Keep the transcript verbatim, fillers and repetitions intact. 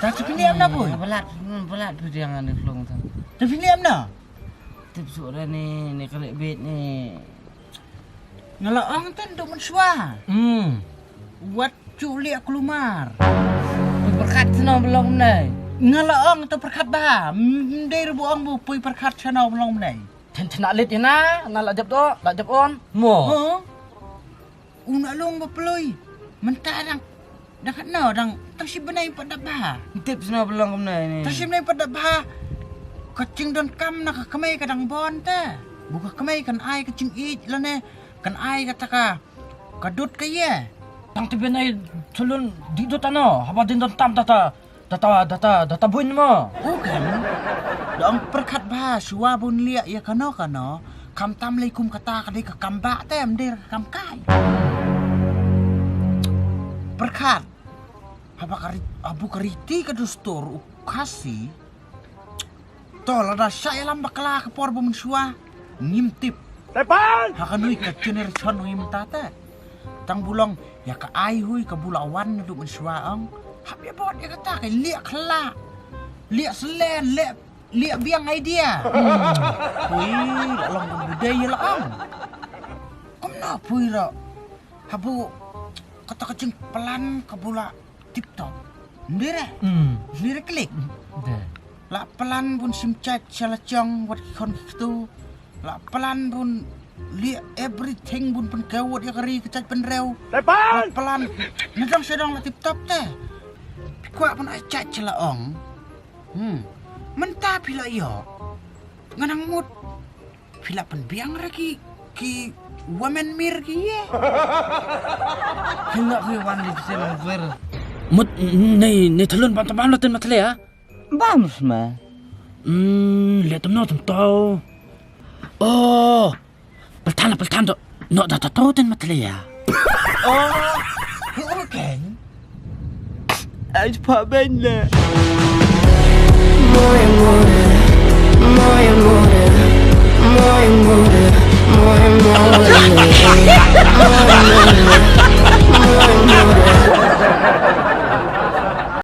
Ta tu pilihan na boy. Balat, balat pilihan ni pelong tu. Tu pilihan na. Tip suara ni, ni kali bit ni. Nga la ong ten tu mynshuwa. Hmm. Wat chu liak klumar. Tu perkat seno belong nai. Nga la ong tu perkat ba. Mdei rebu ong bu pui perkat seno belong nai. Ten tenak lit ina, na la jep do, la jep on. Mo. Mo. Una long ba peloi. Mentah dang. Dang kat no dang. Tang shi benai pat dap ba. Tip seno belong kumne ni. Tang shi benai pat dap ba. Ka ching don kam na ka kemai ka dang bon te. Bu ka kemai kan ai ka ching ij lane. Kan ai ka taka. Ka dut ka ye. Tang ti benai tulun di dut ano. Haba din don tam data. Data, data, data buin mo. Ukan. Dong perkat ba shuwa bun liak ya kano kano. Kam tam lei kum kata ka dei ka kam ba te mder ka kam kai. Perkat. Haba ka ri-, abu ka riti ka dustur u Khasi. To lada sha ïalam bakla ka por ba mynshuwa ngim tip. Tepan! Ha ka nui ka generation ngim tata. Tang bulong ïa ka ai hui ka bula wan na du mynshuwa ong. Hap ïa bot ïa kata ka liak khla. Liak selen, liak, liak biang idea. Hmm. Hui, la long ka budai ïa la ong. Kumno pui ro. Habu kata ka jingplan ka bula tip top. Ndire. Hmm. Ndire klik. De. La plan bun sim chat shala chong wat ki khon ki ktu. La plan bun li everything bun pen kewat ya kari ke chat pen rew. Tepan! La plan. Nedong sedong la tip top te. Kwa pun ai chat shala ong. Hmm. Menta pila yo. Nganang mut. Phi la pynbiang re ki, ki women mir ki ye. Phi la phi wan li phi wan wer. Mut nei, nei thlun bam tbam la ten ma thle ya? Bam sma. Hmm, le tem no tem to. Oh, peltan la peltan to. No da ta to ten ma thle ya. Oh, hi ur ken. Ai pa ben le. Moje more, moje more, moje more,